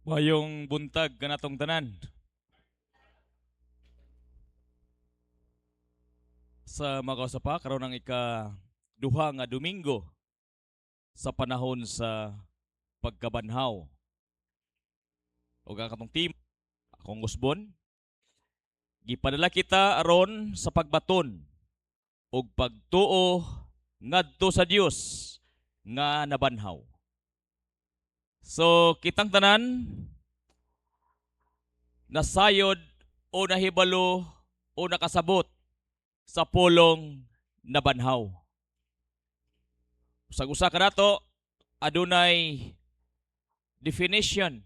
Maayong buntag kanatong tanan. Sa makausapa karon ang ika duha nga Domingo sa panahon sa pagkabanhaw. Ug ang katong team akong usbon, gipadala kita aron sa pagbaton ug pagtuo ngadto sa Dios nga nabanhaw. So kitang tanan nasayod o nahibalo o nakasabot sa pulong "nabanhaw". Usag usa kanato adunay definition.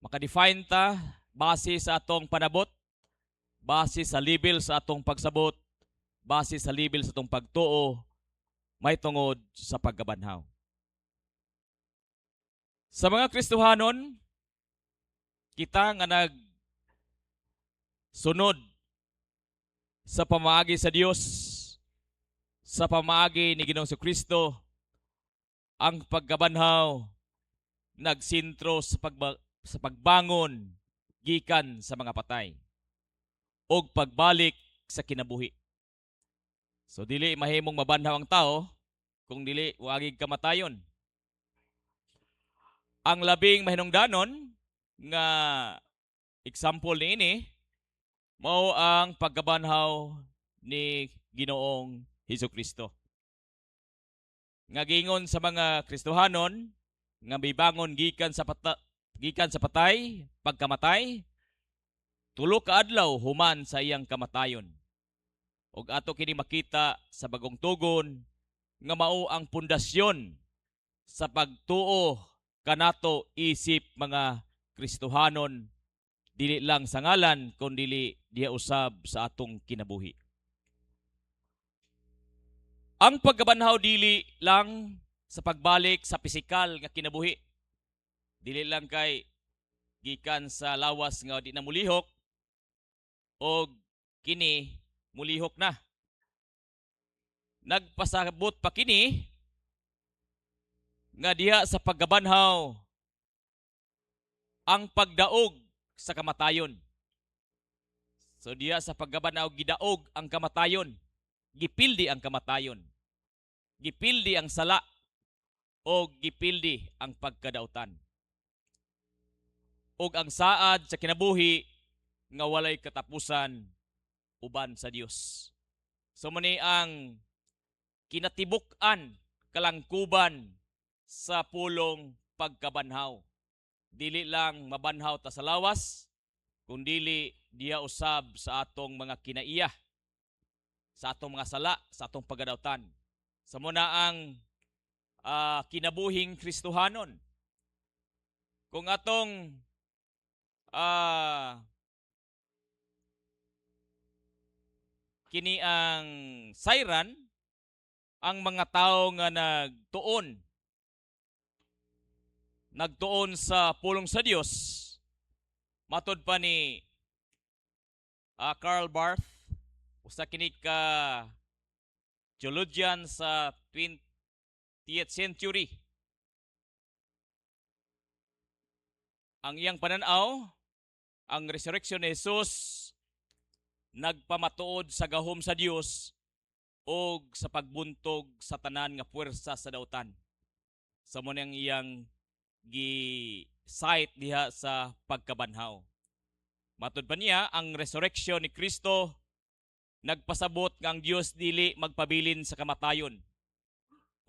Maka-define ta base sa atong panabot, base sa level sa atong pagsabot, base sa level sa atong pagtuo may tungod sa pagkabanhaw. Sa mga Kristohanon, kita nga nag sunod sa pamaagi sa Dios, sa pamaagi ni Ginoong Kristo, ang pagkabanhaw nagsintro sa pagbangon gikan sa mga patay og pagbalik sa kinabuhi. So dili mahimong mabanhaw ang tao kung dili wagig kamatayon. Ang labing mahinungdanon nga example niini mao ang pagkabanhaw ni Ginoong Hesus Kristo. Nga giingon sa mga Kristohanon nga mibangon gikan sa patay pagkamatay 3 ka adlaw human sa iyang kamatayon. Ug ato kini makita sa Bagong Tugon nga mao ang pundasyon sa pagtuo kanato isip mga Kristohanon, dili lang sa ngalan kundili diha usab sa atong kinabuhi. Ang pagkabanhaw dili lang sa pagbalik sa pisikal nga kinabuhi. Dili lang kay gikan sa lawas nga di na mulihok og kini mulihok na. Nagpasabot pa kini nga diha sa pagkabanhaw ang pagdaog sa kamatayon. So diha sa pagkabanhaw, gidaog ang kamatayon, gipildi ang kamatayon, gipildi ang sala o gipildi ang pagkadautan. Og ang saad sa kinabuhi nga walay katapusan uban sa Dios. So mao ni ang kinatibuk-an, kalangkuban sa pulong "pagkabanhaw". Dili lang mabanhaw ta sa lawas, kundili diha usab sa atong mga kinaiya, sa atong mga sala, sa atong pagkadautan. Sa mao na ang kinabuhing Kristohanon. Kung atong kini ang sayran, ang mga tao nga nagtuon sa pulong sa Dios, matod pa ni Karl Barth, usa kini ka theologian sa 20th century, ang iyang pananaw, ang resurrection ni Jesus nagpamatuod sa gahom sa Dios og sa pagbuntog sa tanan nga puwersa sa dautan. Sa mao nang iyang gi-cite diha sa pagkabanhaw. Matod pa niya, ang resurrection ni Kristo nagpasabot nga ang Dios dili magpabilin sa kamatayon.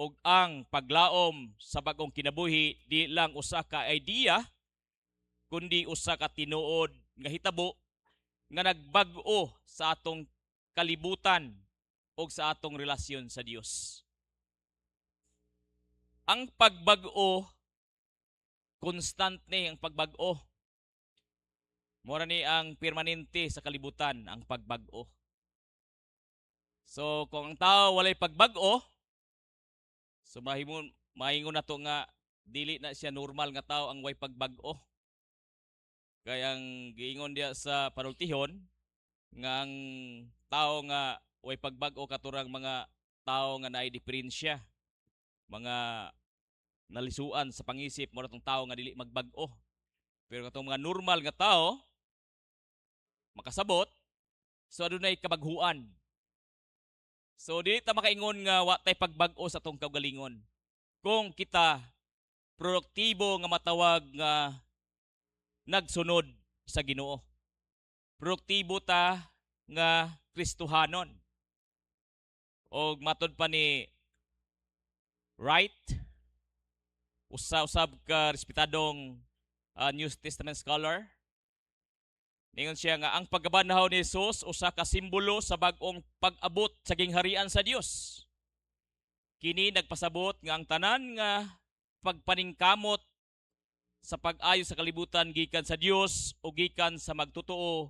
Ug ang paglaom sa bagong kinabuhi di lang usa ka idea kundi usa ka tinuod nga hitabo nga nagbag-o sa atong kalibutan ug sa atong relasyon sa Dios. Ang pagbag-o, constant ni ang pagbag-o. Mora ni ang permanente sa kalibutan, ang pagbag-o. So kung ang tao walay pagbag-o, so mahimo maingon nato nga dili na siya normal nga tao ang way pagbag-o. Kaya ang giingon diya sa panultihon nga ang tao nga way pagbag-o katurang mga tao nga naay diferensya, mga Nalisuan sa pangisip mo tong tao nga dili magbag-o. Pero katong mga normal nga tao makasabot, so adunay kabaghuan. So dili ta makaingon nga wa tay pagbag-o sa atong kaugalingon kung kita produktibo nga matawag nga nagsunod sa Ginoo. Produktibo ta nga Kristohanon. Og matod pa ni Wright, usa usab ka respetadong New Testament scholar, ningon siya nga ang pagkabanhaw ni Jesus usa ka simbolo sa bag-ong pag-abot sa gingharian sa Dios. Kini nagpasabot nga ang tanan nga pagpaningkamot sa pag-ayo sa kalibutan gikan sa Dios o gikan sa magtotoo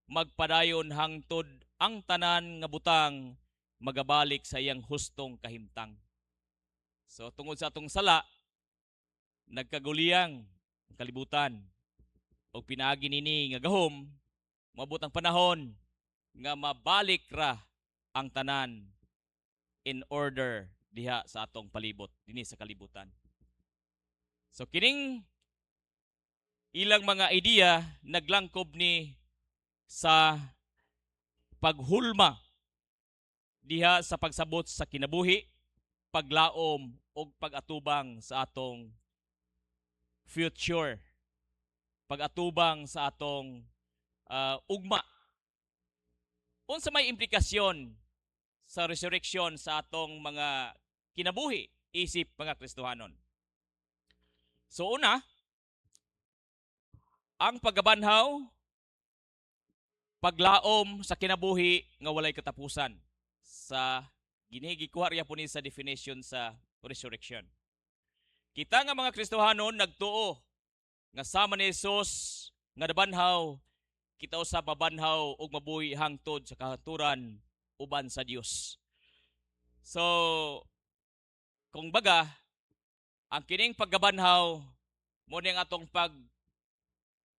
magpadayon hangtod ang tanan nga butang magabalik sa iyang hustong kahimtang. So tungod sa atong sala, nagkaguliyang ang kalibutan. Og pinaagi nini nga gahom, moabot ang panahon nga mabalik ra ang tanan in order diha sa atong palibot dinhi sa kalibutan. So kining ilang mga idea naglangkob ni sa paghulma diha sa pagsabot sa kinabuhi, paglaom ug pag-atubang sa atong future, pag-atubang sa atong ugma. Unsa may implikasyon sa resurrection sa atong mga kinabuhi isip mga Kristohanon? So una, ang pagkabanhaw, paglaom sa kinabuhi nga walay katapusan sa ginigikuha riya po ni sa definition sa resurrection. Kita nga mga Kristohanon nagtuo nga sama ni Jesus nga nabanhaw, kita usab mabanhaw ug mabuhi hangtod sa kahaturan uban sa Dios. So, kung baga, ang kining pagkabanhaw mo ni ang atong pag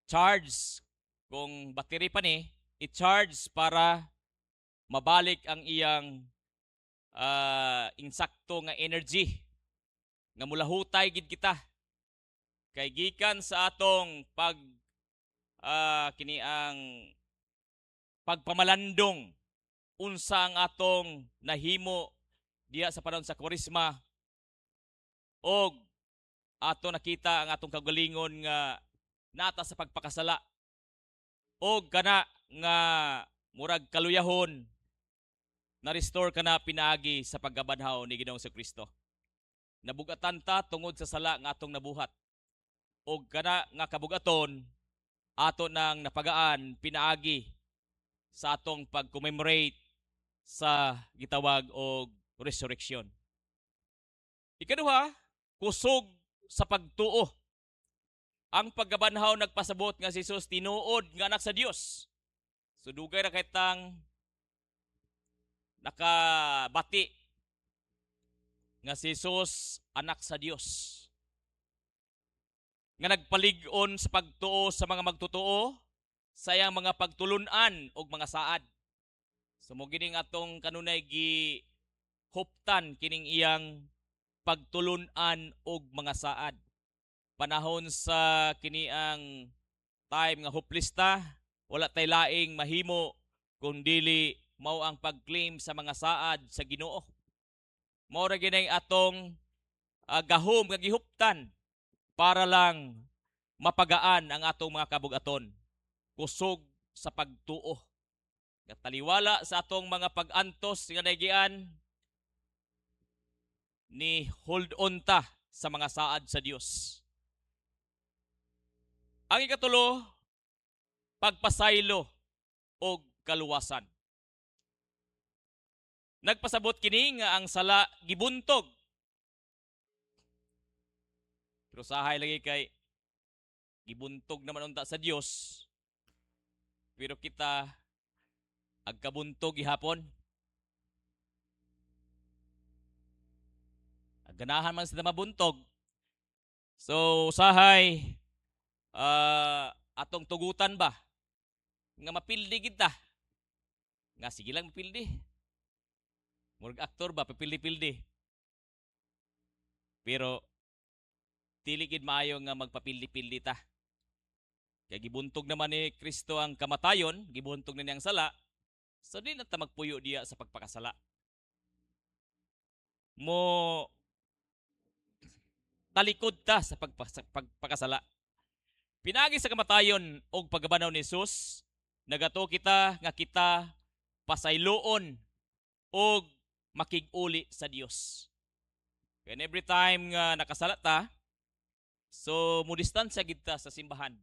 charge, kung battery pa ni i-charge para mabalik ang iyang insakto nga energy nga mulahutay gid kita kay gikan sa atong pag kini ang pagpamalandong unsa ang atong nahimo diha sa panahon sa Kwaresma og ato nakita ang atong kaugalingon nga nata sa pagpakasala og kana nga murag kaluyahon na restore kana pinaagi sa pagkabanhaw ni Ginoong Kristo. Nabugatan ta tungod sa sala nga atong nabuhat. Og kana nga kabugaton ato nang napagaan pinaagi sa atong pag-commemorate sa gitawag og resurrection. Ikaduha, kusog sa pagtuo. Ang pagkabanhaw nagpasabot nga si Jesus tinuod nga anak sa Dios. So dugay ra kitang nakabati nga si Jesus anak sa Dios, nga nagpalig-on sa pagtuo sa mga magtotoo sa iyang mga pagtulunan og mga saad. So mo gining atong kanunay gi huptan kining iyang pagtulunan og mga saad. Panahon sa kini ang time nga hopeless ta, wala tay laing mahimo kung dili mao ang pag-claim sa mga saad sa Ginoo. Mao ra gyud atong gahom nga gihuptan para lang mapagaan ang atong mga kabugaton. Kusog sa pagtuo. Nga taliwala sa atong mga pag-antos nga naigian, ni hold on ta sa mga saad sa Dios. Ang ikatulo, pagpasaylo og kaluwasan. Nagpasabot kini nga ang sala gibuntog. Pero sahay lagi kay gibuntog naman unta sa Dios. Pero kita agkabuntog gihapon. Ganahan man sila mabuntog. So usahay atong tugutan ba nga mapildi kita? Nga sige lang mapildi. Murag aktor ba, papildi-pildi. Pero Dili gid maayo nga magpapildi-pildi ta. Kay gibuntog naman ni Kristo ang kamatayon, gibuntog na niyang sala, so di na ta magpuyo diya sa pagpakasala. Mo talikod ta sa pagpakasala. Pinagi sa kamatayon og pagkabanhaw ni Jesus, nagato kita nga kita pasayloon og makig-uli sa Dios. And every time nga nakasala ta, so mo distansya gid ta sa simbahan.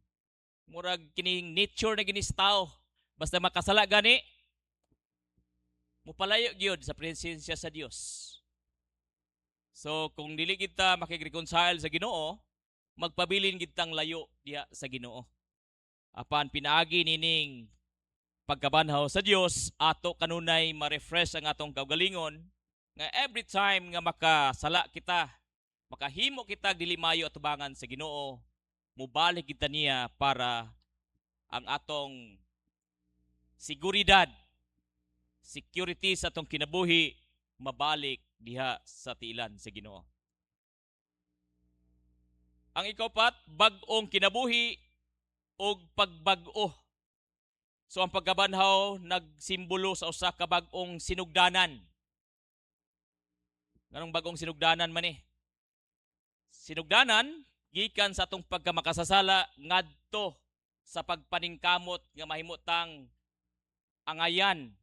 Murag kining nature na ginis tao. Basta makasala gani, mupalayo gyud sa presensya sa Dios. So kung dili kita makig-reconcile sa Ginoo, magpabilin gid tang layo diha sa Ginoo. Apan pinaagi nining pagkabanhaw sa Dios, ato kanunay ma-refresh ang atong kaugalingon nga every time nga makasala kita, makahimo kita dili maayo atubangan sa Ginoo, mubalik kita niya para ang atong seguridad, security sa atong kinabuhi mabalik diha sa tiilan sa Ginoo. Ang ikaupat, bag-ong kinabuhi og pagbag-o. So ang pagkabanhaw nagsimbolo sa usa ka bag-ong sinugdanan. Nganong bag-ong sinugdanan man ni? Sinugdanan gikan sa atong pagkamakasasala ngadto sa pagpaningkamot nga mahimo tang angayan.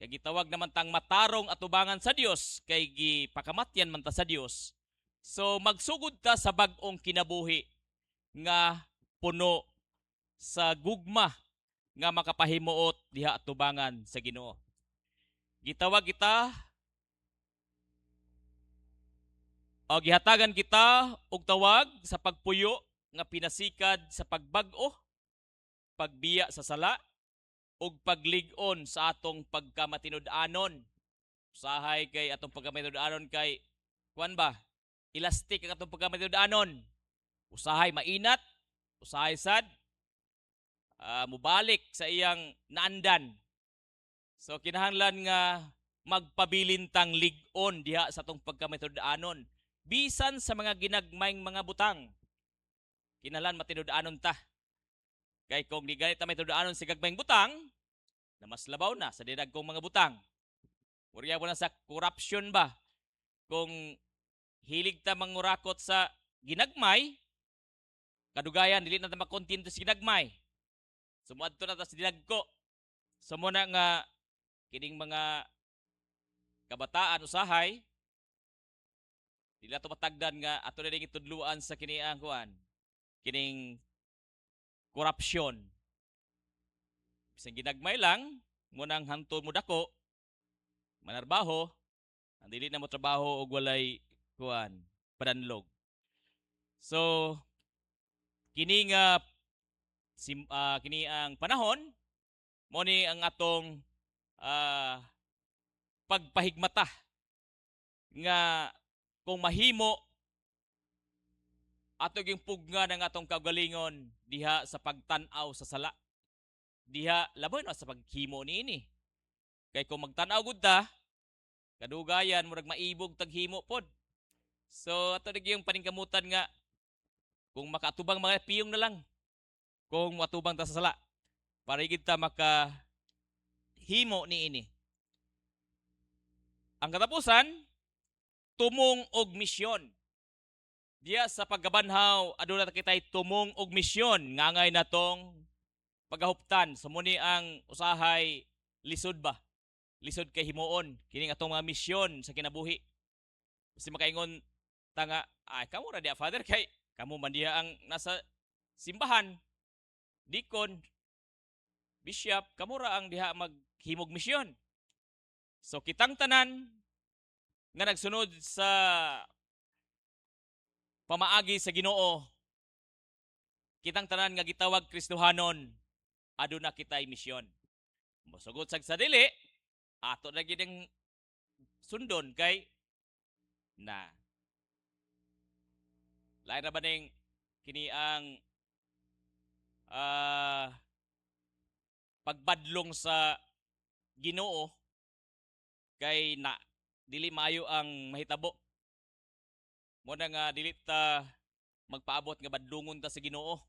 Kay gitawag naman tang matarong atubangan sa Dios kay gipakamatyan man ta sa Dios. So magsugod ta sa bag-ong kinabuhi nga puno sa gugma nga makapahimuot diha atubangan sa Ginoo. Gitawag kita o gihatagan kita og tawag sa pagpuyo nga pinasikad sa pagbag-o, pagbiya sa sala, ug paglig-on sa atong pagkamatinud-anon. Usahay kay atong pagkamatinud-anon kay kuan ba? Elastic ang atong pagkamatinud-anon. Usahay mainat, usahay sad mubalik sa iyang naandan. So kinahanglan nga magpabilin tang lig-on diha sa atong pagkamatinud-anon bisan sa mga ginagmayng mga butang. Kinahanglan matinud-anon ta. Kay kung di ganit ta matinud-anon sa gagmayng butang, na mas labaw na sa dinagkong mga butang. Murya mo na sa corruption ba? Kung hilig ta mangurakot sa ginagmay, kadugayan dili na ta makontento sa ginagmay. So moadto na ta sa dinagko. So mo na nga kining mga kabataan usahay dili ato matagdan nga ato na ding itudluan sa kini ang kuan, kining corruption. Bisan ginagmay lang mo nang hantod mo dako manarbaho, ang dili na mo trabaho og walay kuan, padanlog. So kini nga kini ang panahon mo ni ang atong pagpahigmata nga kung mahimo ato ging pugna ng atong kaugalingon diha sa pagtan-aw sa sala, diha labaw na sa paghimo niini. Kay kung magtan-aw gud ta, kadugayan murag maibog taghimo pod. So ato na yung paningkamutan nga kung makatubang mga piyong na lang kung matubang ta sa sala para higit ta maka himo niini. Ang katapusan, tumong og misyon. Diya sa pagkabanhaw, aduna ta kitay tumong og misyon ngangay natong pagahuptan. So muni ang usahay lisod ba? Lisod kay himuon kining atong mga misyon sa kinabuhi. Kasi makaingon ta nga, "Ay, kamo ra diya, Father, kay kamo man diha ang nasa simbahan, deacon, bishop, kamo ra ang diha maghimog misyon." So kitang tanan nga nagsunod sa pamaagi sa Ginoo, kitang tanan nga gitawag Kristohanon, aduna kitay misyon. Mosugot sag sa dili, ato na gid ang sundon kay na lain na ba ning kini ang pagbadlong sa Ginoo kay na dili maayo ang mahitabo. Mo na nga dili ta magpaabot nga badlungon ta sa Ginoo.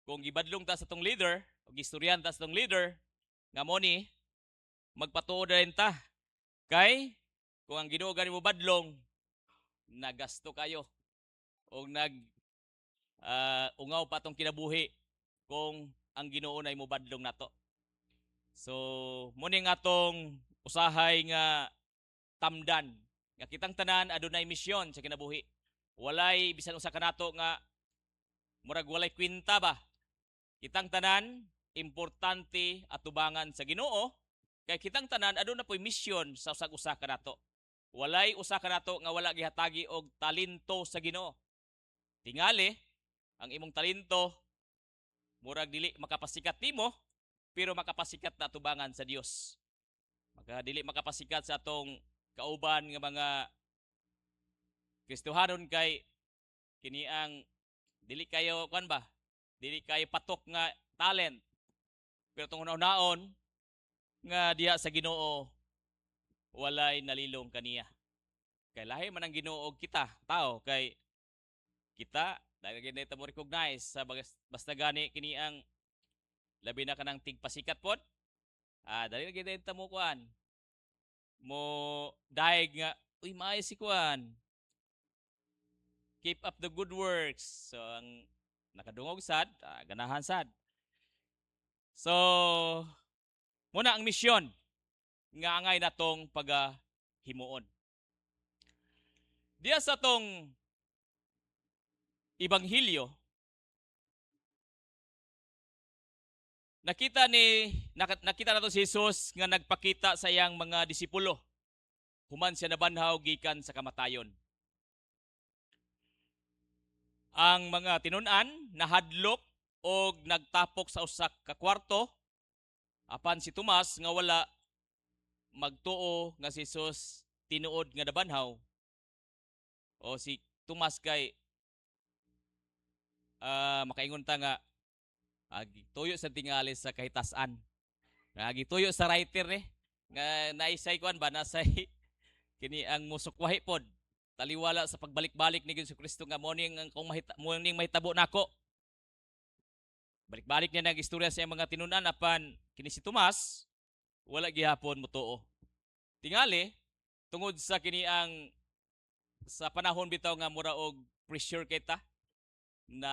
Kung gibadlong ta sa tong leader o gistoryan ta sa tong leader nga mo ni magpatuo rin ta. Kay kung ang Ginoo gani mo badlong, nagasto kayo o nag ungaw pa tong kinabuhi kung ang Ginoo na mo badlong nato. So, mo ni nga atong usahay nga tamdan nga kitang tanan adunay misyon sa kinabuhi. Walay bisan usa kanato nga murag walay kwenta ba. Kitang tanan importante atubangan sa Ginoo kay kitang tanan aduna po'y misyon sa usag-usa kanato. Walay usa kanato nga wala gihatagi og talento sa Ginoo. Tingali ang imong talento murag dili makapasikat nimo, pero makapasikat na atubangan sa Dios. Maka dili makapasikat sa atong kauban nga mga Kristohanon kay kini ang dili kayo kuan ba? Dili kayo patok nga talent. Pero tong una-unaon nga diha sa Ginoo, walay nalilong kaniya. Kay lahi man ang Ginoo og kita tao, kay kita dahil gid ta mo recognize sa basta gani kini ang labi na kanang tigpasikat pod. Ah, dali na gid ta mo kuan. Mo daig nga, "Uy, maayo si kuan. Keep up the good works." So ang nakadungog sad, ganahan sad. So muna ang misyon nga angay natong pagahimuon. Diya sa tong Ebanghelyo, nakita nato si Jesus nga nagpakita sa iyang mga disipulo human siya nabanhaw gikan sa kamatayon. Ang mga tinun-an nahadlok og nagtapok sa usa ka kwarto, apan si Tomas nga wala magtuo nga si Jesus tinuod nga nabanhaw. O si Tomas kay makaingon ta nga gituyo sa tingali sa kahitasan. Nga gituyo sa writer ni nga naisay kuan ba, nasay kini ang musukwahi pod taliwala sa pagbalik-balik ni Hesus Kristo nga mo ning ang kung mahita, mo ning mahitabo nako. Balik-balik niya nag-istorya sa iyang mga tinun-an, apan kini si Tomas wala gihapon motuo. Tingali tungod sa kini ang sa panahon bitaw nga mura og pressure kita na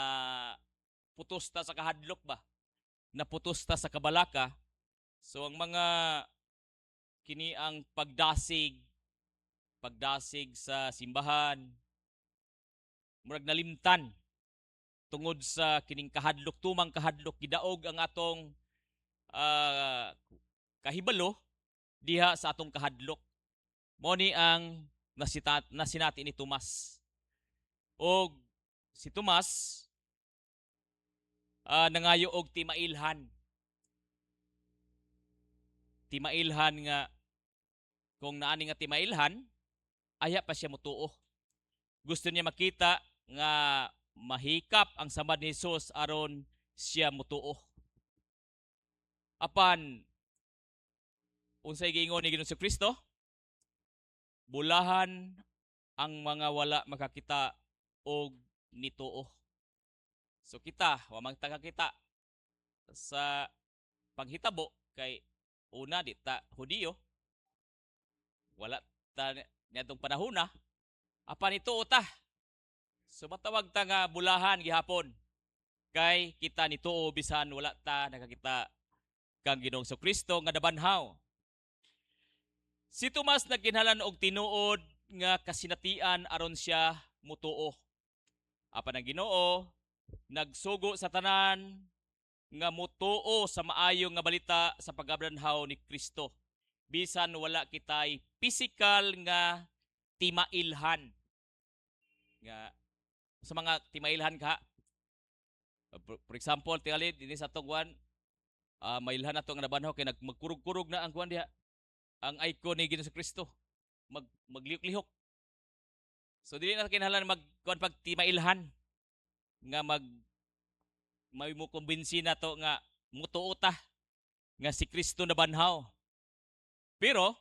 putos ta sa kahadlok ba, naputos ta sa kabalaka. So ang mga kini ang pagdasig pagdasig sa simbahan murag nalimtan tungod sa kining kahadlok, tumang kahadlok, gidaog ang atong kahibalo diha sa atong kahadlok. Mo ni ang nasinati ni Tomas. Og si Tomas nangayo og timailhan. Timailhan nga kung naani nga timailhan, aya pa siya motuo. Gusto niya makita nga mahikap ang samad ni Jesus aron siya motuo. Apan unsay giingon ni Ginoong Kristo? Bulahan ang mga wala makakita og nituo. So kita, wa man ta kakita sa panghitabo kay una, di ta Hudiyo. Wala ta niadtong panahona. Apan nituo ta. So matawag ta nga bulahan gihapon kay kita nituo bisan wala ta nakakita kang Ginoong Kristo nga nabanhaw. Si Tomas nagkinahanglan og tinuod nga kasinatian aron siya mutuo. Apan ang Ginoo nagsugo sa tanan nga mutuo sa maayo nga balita sa pagkabanhaw ni Kristo, bisan wala kitay physical nga timailhan. Nga sa mga timailhan ka, for example, tingali dinhi sa atong kuan, mailhan nato nga nabanhaw kay nagmagkurog-kurog na ang kuan diha, ang icon ni Ginoong Kristo, maglihok-lihok. So dili na kinahanglan mag kuan pag timailhan nga mag may mo kumbinsi na to nga mutuo ta nga si Kristo nabanhaw. Pero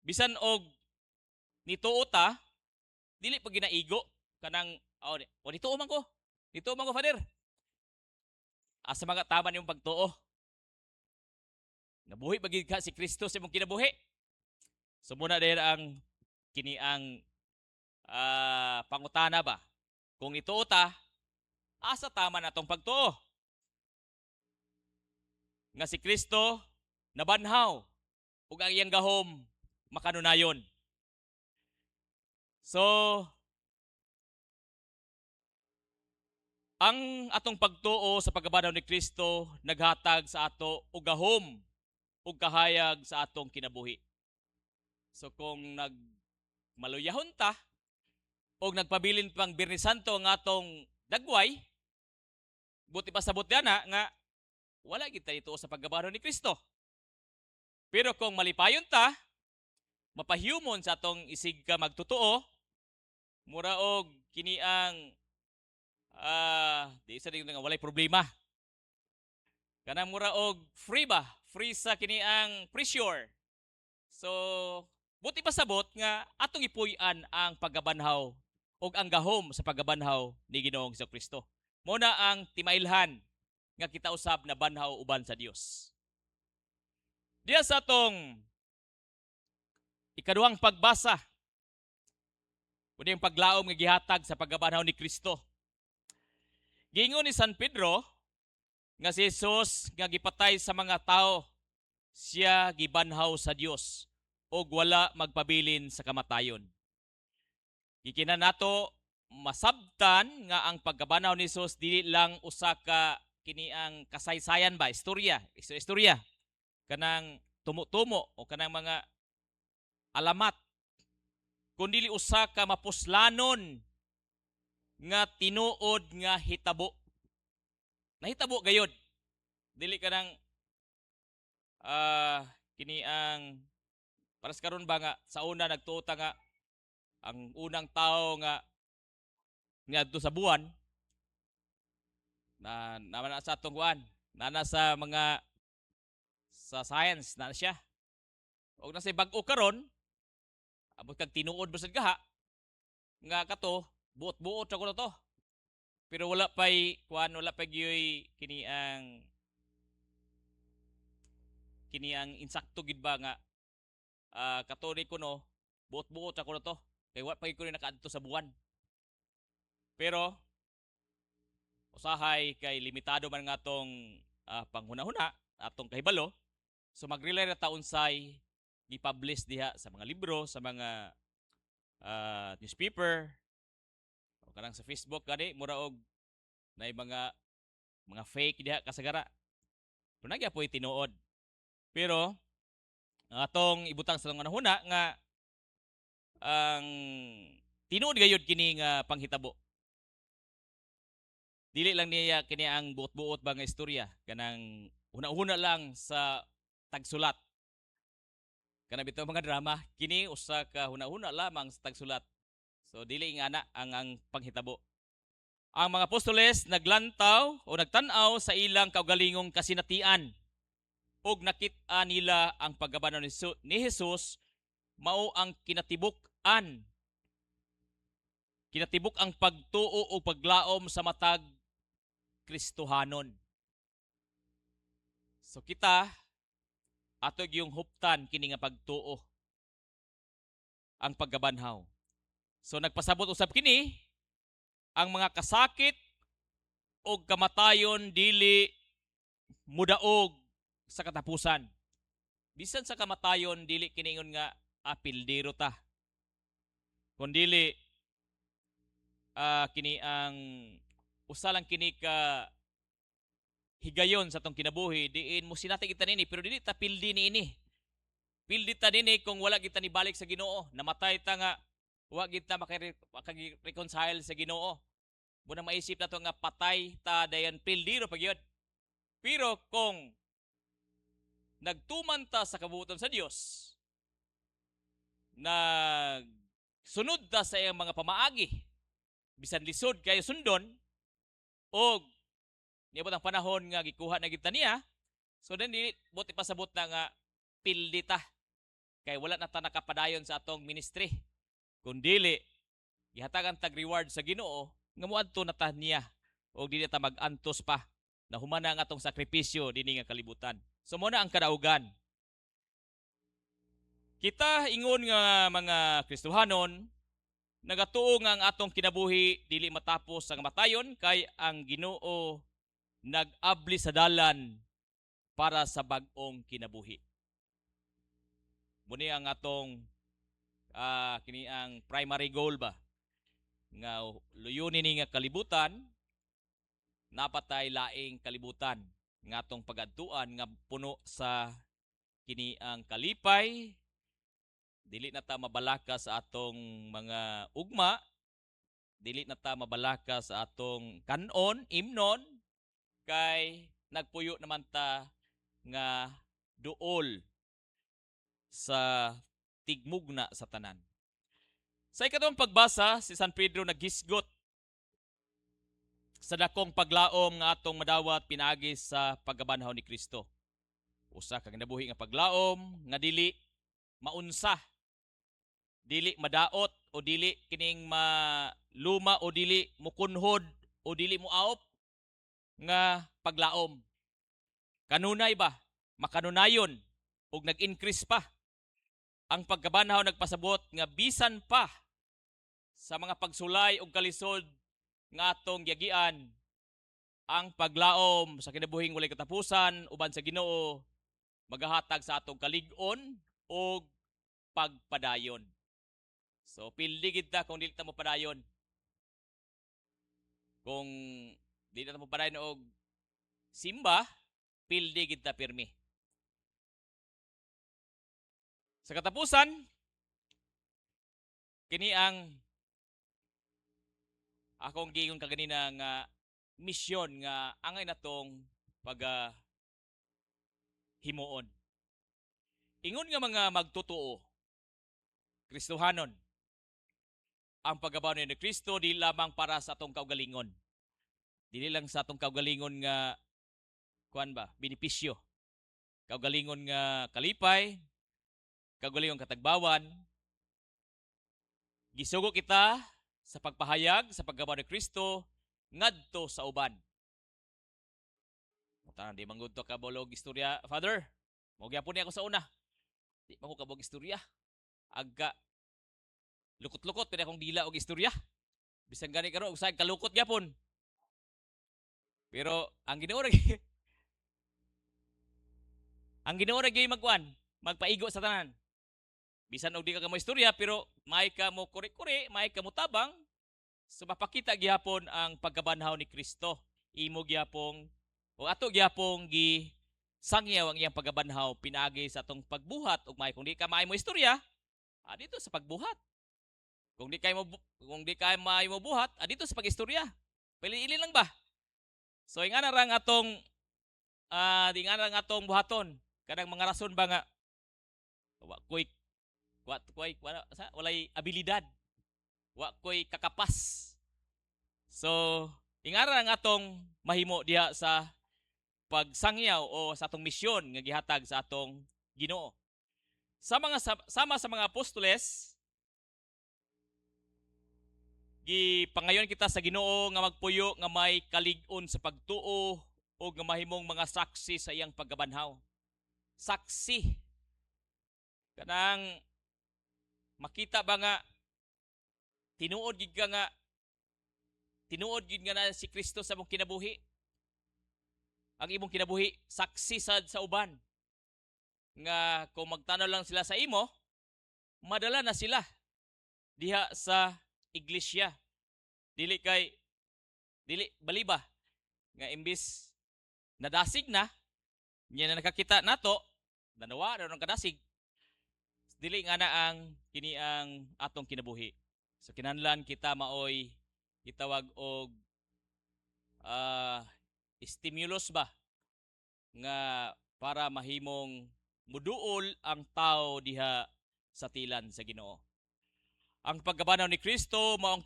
bisan og nituo ta, dili pa ginaigo kanang Oh, o dito man ko. Dito man ko, Father. Asa mga tama niyong pagtuo? Nabuhi ba gid ka si Kristo sa imong kinabuhi? So muna dahil ang kini ang pangutana ba? Kung ituo ta, asa tama na tong pagtuo? Nga si Kristo nabanhaw ug ang iyang gahom makanunayon. So, ang atong pagtuo sa pagkabanhaw ni Kristo naghatag sa ato og gahom ug kahayag sa atong kinabuhi. So kung nagmaluyahon ta og nagpabilin pang Biyernes Santo ang atong dagway, buti pa sabot na nga wala gid ta sa pagkabanhaw ni Kristo. Pero kung malipayon ta, mapahumon sa atong isig ka magtotoo, mura og kini ang di sa nga walay problema. Kanang mura og free ba? Free sa kini ang pressure. So, buti pa sabot nga atong ipuy-an ang pagkabanhaw ug ang gahom sa pagkabanhaw ni Ginoong Kristo. Mo na ang timailhan nga kita usab na banhaw uban sa Dios. Diya sa atong ikaduhang pagbasa, kundi ang paglaom nga gihatag sa pagkabanhaw ni Kristo. Giingon ni San Pedro nga si Jesus nga gipatay sa mga tao, siya gibanhaw sa Dios ug wala magpabilin sa kamatayon. Gikinan nato masabtan nga ang pagkabanhaw ni Jesus dili lang usa ka kini ang kasaysayan ba, istorya, istorya kanang tumo-tumo o kanang mga alamat, kundi usa ka mapuslanon nga tinuod nga hitabo. Nahitabo gayod. Dili ka nang kini ang para sa karon ba nga sa una nagtuo ta nga ang unang tao nga ngadto sa buwan na naman na sa atong kuan, nana sa mga sa science na siya. Og nasa bag-o karon, abot kag tinuod ba sad kaha nga kato buot-buot ra kuno to. Pero wala pay kuan, wala pa gyoy kini ang insakto gid ba nga kato ni kuno buot-buot ra kuno to kay wa pa gyud kuno nakaadto sa buwan. Pero usahay kay limitado man nga atong panghuna-huna, atong kahibalo, so mag-rely ra ta unsay gi-publish diha sa mga libro, sa mga newspaper o kanang sa Facebook gani, mura og nay mga fake diha kasagara. Pero nagyapoy tinuod. Pero ang atong ibutang sa atong hunahuna nga ang tinuod gayud kini nga panghitabo. Dili lang niya kini ang buot-buot ba nga istorya, kanang huna-huna lang sa tagsulat. Kana bitaw mga drama, kini usa ka huna-huna lamang sa tagsulat. So dili nga na ang panghitabo. Ang mga apostoles naglantaw o nagtan-aw sa ilang kaugalingong kasinatian ug nakit-a nila ang pagkabanhaw ni Jesus mao ang kinatibuk-an. Kinatibuk ang pagtuo o paglaom sa matag Kristohanon. So kita ato yung huptan kini nga pagtuo, ang pagkabanhaw. So nagpasabot usab kini ang mga kasakit o kamatayon dili mudaog sa katapusan. Bisan sa kamatayon, dili kiningon nga apildiro ta. Kundili kini ang usa lang kini ka higayon sa atong kinabuhi, diin mo sinati kita nini, pero dili ta pildi niini. Pildi ta nini kung wala kita nibalik sa Ginoo. Namatay ta nga wa kita maka-reconcile sa Ginoo. Muna maisip nato nga patay ta dayon pildiro pa gyud. Pero kung nagtuman ta sa kabuoton sa Dios, nagsunod ta sa iyang mga pamaagi, bisan lisod kayo sundon, og niabot ang panahon nga gikuha na kita niya, so then dili buot ipasabot na nga pildi ta kay wala na ta nakapadayon sa atong ministry. Kung dili, gihatagan tag reward sa Ginoo Nga moadto na ta niya og dili ta mag-antos pa na humana ang atong sakripisyo dinhi nga kalibutan. So mo na ang kadaugan. Kita ingon nga mga Kristohanon, nagatuo nga ang atong kinabuhi dili matapos sa kamatayon kay ang Ginoo nag-abli sa dalan para sa bag-ong kinabuhi. Muni ang atong kini ang primary goal ba nga luyunin ni nga kalibutan, napatay laing kalibutan nga atong pagadtuan nga puno sa kini ang kalipay, dili na ta mabalaka sa atong mga ugma, dili na ta mabalaka sa atong kanon, imnon, kay nagpuyo naman ta nga duol sa tigmugna sa tanan. Sa ikaduhang pagbasa, si San Pedro naghisgot sa dakong paglaom nga atong madawat pinaagi sa pagkabanhaw ni Kristo. Usa ka kinabuhi nga paglaom nga dili maunsa, dili madaot o dili kining maluma o dili mukunhod o dili muaop nga paglaom. Kanunay ba? Makanunayon ug nag-increase pa. Ang pagkabanhaw nagpasabot nga bisan pa sa mga pagsulay ug kalisod nga atong giagian, ang paglaom sa kinabuhing walay katapusan uban sa Ginoo magahatag sa atong kalig-on ug pagpadayon. So pildi gid ta kung dili ta mo padayon. Kung dili ta mo padayon og simba, pildi gid ta pirmi. Sa katapusan, kini ang akong giingon kaganina nga misyon nga angay natong pag himuon. Ingon nga mga magtotoo, Kristohanon, ang pagkabanhaw ni Kristo di lamang para sa atong kaugalingon. Dili lang sa atong kaugalingon nga kuan ba, benepisyo. Kaugalingon nga kalipay, kaugalingon katagbawan. Gisugo kita sa pagpahayag sa pagkabanhaw ni Kristo ngadto sa uban. Tanan di man gud to kabalo og istorya, Father. Mo gyapon ni ako sa una. Di man ko kabalo og istorya. Aga lukot-lukot pwede akong dila og istorya. Bisan gani karon usay kalukot gyapon. Pero ang Ginoo ra gyud magkuan, magpaigo sa tanan. Bisan og di ka mo istorya, pero may ka mo kuri-kuri, may ka mo tabang, so mapakita gihapon ang pagkabanhaw ni Kristo. Imo gihapong o ato gihapong gi sangyaw ang iyang pagkabanhaw pinaagi sa atong pagbuhat ug may kung di ka maayo mo istorya, dito sa pagbuhat. Kung di kay maayo mo buhat, dito sa pagistorya. Pili-ili lang ba? So ingana rang atong di nga rang atong buhaton kanang mga rason ba nga wa koy wa koy wala sa walay abilidad. Wa koy kakapas. So ingana ang atong mahimo diha sa pagsangyaw o sa atong misyon nga gihatag sa atong Ginoo. Sama sa mga apostoles, gipangayon kita sa Ginoo nga magpuyo nga may kalig-on sa pagtuo o nga mahimong mga saksi sa iyang pagkabanhaw. Saksi. Kanang makita ba nga tinuod gid ka nga tinuod gid nga na si Kristo sa imong kinabuhi. Ang imong kinabuhi saksi sad sa uban. Nga kung magtanaw lang sila sa imo, madala na sila diha sa iglesia. Dili kay dili baliba nga imbis nadasig na niya na nakakita nato, danawa na ng kadasig. Dili nga na ang kini ang atong kinabuhi. So kinahanglan kita maoy gitawag og stimulus ba nga para mahimong muduol ang tao diha sa tilan sa Ginoo. Ang pagkabanhaw ni Kristo maong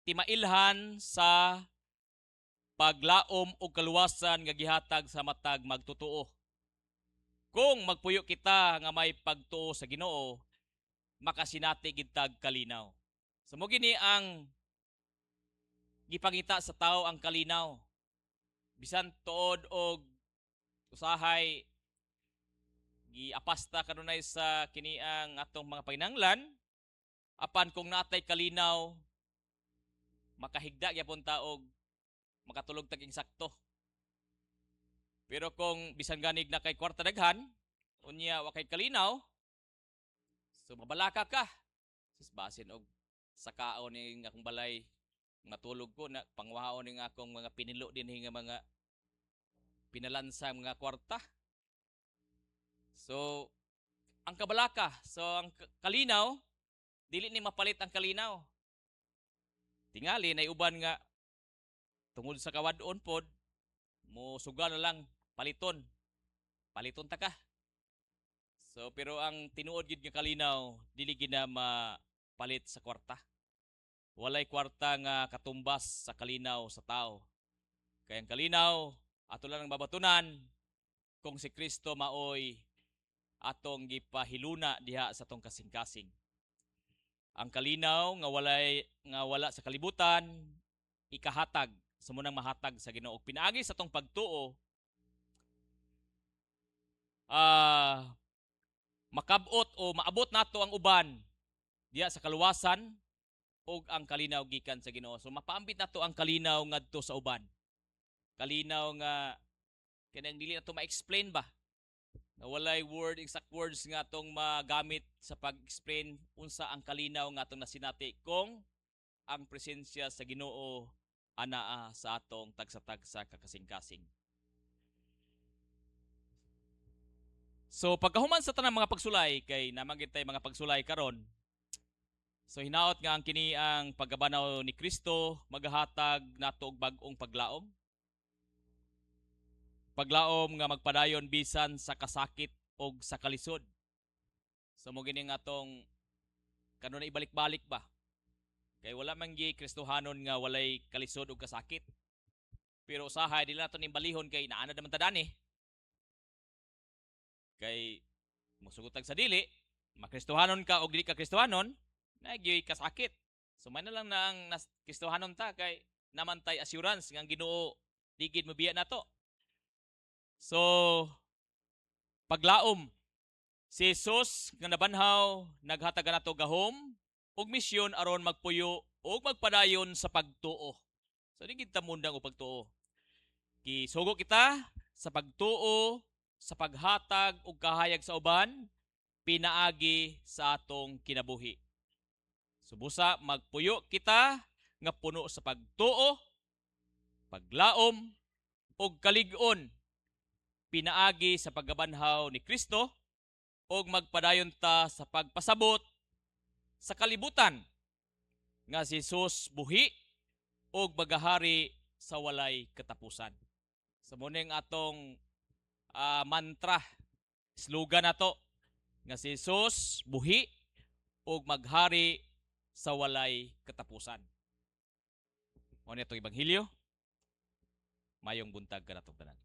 timailhan sa paglaom og kaluwasan nga gihatag sa matag magtotoo. Kung magpuyo kita nga may pagtuo sa Ginoo, makasinati gid tag kalinaw. So mo gini ang Gipangita sa tao ang kalinaw. Bisan tuod og usahay giapasta kanunay sa kini ang atong mga panginahanglan, apan kung natay kalinaw, makahigda gyapon ta og makatulog tag insakto. Pero kung bisan ganig na kay kwarta daghan, unya wa kay kalinaw, so mabalaka ka. Sus, basin og sakaon ning akong balay, matulog ko na pangwaon ning akong mga pinilo dinhi nga mga pinalansang mga kwarta. So ang kabalaka, so ang kalinaw, dili ni mapalit ang kalinaw. Tingali nay uban nga tungod sa kawad-on pod, mo sugal na lang paliton. Paliton ta ka. So pero ang tinuod gid nga kalinaw, dili gid na mapalit sa kwarta. Walay kwarta nga katumbas sa kalinaw sa tao. Kay ang kalinaw ato lang ang mabatunan kung si Kristo maoy atong gipahiluna diha sa atong kasing-kasing. Ang kalinaw nga walay nga wala sa kalibutan, ikahatag sa munang mahatag sa Ginoo. Pinaagi sa atong pagtuo, makabot o maabot nato ang uban diha sa kaluwasan ug ang kalinaw gikan sa Ginoo. So mapaambit nato ang kalinaw ngadto sa uban. Kalinaw nga kanang dili nato ma-explain ba? Nga walay word, exact words nga atong magamit sa pag-explain unsa ang kalinaw nga atong nasinati kung ang presensya sa Ginoo anaa sa atong tagsa-tagsa ka kasing-kasing. So pagkahuman sa tanang mga pagsulay, kay namanggit tay mga pagsulay karon. So hinaot nga ang kini ang pagkabanaw ni Kristo magahatag nato og bag-ong paglaom. Paglaom nga magpadayon bisan sa kasakit og sa kalisod. So mo gini nga atong kanunay ibalik-balik ba? Kay wala man gi Kristohanon nga walay kalisod og kasakit. Pero usahay dili nato ning balihon kay naana naman ta dani. Kay mosugot sa dili, makristohanon ka og dili ka Kristohanon, nagyoy kasakit. So may na lang na ang nas Kristohanon ta kay namantay assurance nga ang Ginoo di gid mobiya nato. So paglaom, si Jesus nga nabanhaw naghatag nato gahom ug misyon aron magpuyo ug magpadayon sa pagtuo. So di gid ta mundang og pagtuo. Gisugo kita sa pagtuo, sa paghatag og kahayag sa uban pinaagi sa atong kinabuhi. Subusa magpuyo kita nga puno sa pagtuo, paglaom ug kalig-on pinaagi sa pagkabanhaw ni Kristo ug magpadayon ta sa pagpasabot sa kalibutan nga si Jesus buhi ug magahari sa walay katapusan. Sa so, muning atong mantra, slogan nato nga si Jesus buhi ug maghari sa walay katapusan. Mao ni atong ebanghelyo. Mayong buntag kanatong tanan.